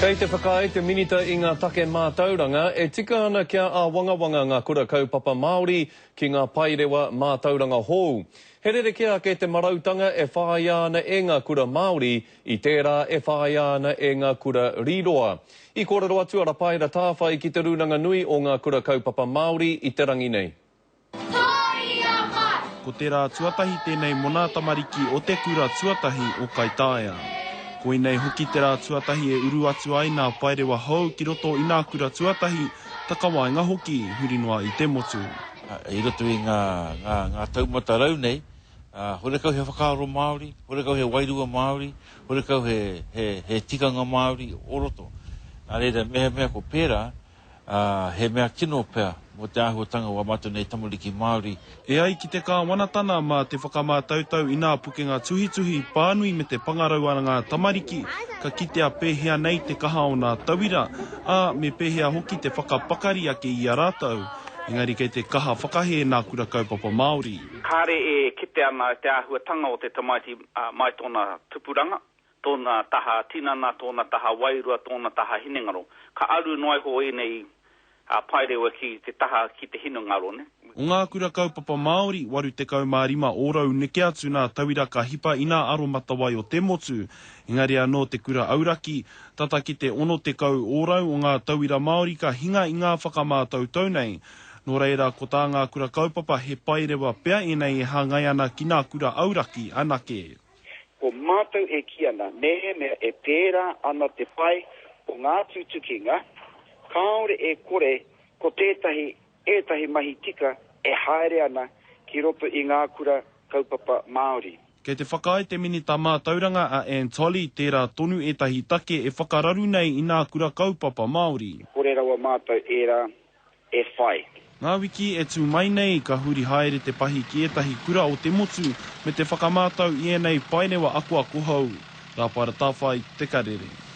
Kei te whakaae te Minita i ngā take mātauranga e tika ana kia āwangawanga ngā kura kaupapa Māori ki ngā paerewa mātauranga hou. He rerekē ake te marautanga e whāia ana e ngā kura Māori i tērā e whāia ana e ngā kura rīroa. I kōrero atu a Rapaera Tāwhai ki Te Rūnanga Nui o Ngā Kura Kaupapa Māori i te rangi nei. Ko te rā tuatahi tēnei mo nā tamariki o te kura tuatahi o Kaitaia. Koinei hoki te rā tuatahi e uru atu ai nā paerewa hou ki roto i nā kura tuatahi, takawaenga hoki, huri noa i te motu. I roto i ngā, ngā, ngā taumata rau nei, ā, horekau he whakaaro Māori, horekau he wairua Māori, horekau he, he, he tikanga Māori o roto. Nā reira, mehemea ko pērā, ā, he mea kino pea mō te āhuatanga o ā mātou nei tamariki Māori. E ai ki te kāwanatana, mā te whakamātautau i nā pukenga tuhituhi, pānui me te pangarau a ngā tamariki, ka kitea pēhea nei te kaha o nā tauira, ā, me pēhea hoki te whakapakari ake i a rātou. Engari kei te kaha whakahē nā Kura Kaupapa Māori. Kāre e kite ana te āhuatanga o te tamaiti mai tōna tupuranga, tōna taha tinana, tōna taha wairua, tōna taha hinengaro. Ka aru noa iho ēnei paerewa ki te taha ki te hinengaro, nē. O ngā kura kaupapa Māori, 85 ōrau neke atu nā tauira ka hipa i nā aromatawai o te motu. Engari anō te kura auraki, tata ki te 60 ōrau o ngā tauira Māori ka hinga i ngā whakamātautau nei. Nō reira, ko tā ngā kura kaupapa he paerewa pea ēnei e hāngai ana ki nā kura auraki anake. Ko mātou e kī ana, mehemea e pērā ana te pai o ngā tutukinga, kāore e kore ko tētahi, ētahi mahi tika e haere ana ki roto i ngā kura kaupapa Māori. Kei te whakaae te Minita Mātauranga a Anne Tolley tērā tonu ētahi take e whakararu nei i nā kura kaupapa Māori. Kore rawa mātou ērā e whai. Ngā wiki e tū mai nei, ka huri haere te pahi ki ētahi kura o te motu me te whakamātau i ēnei paerewa akoako hou. Rāpaera Tāwhai, Te Karere.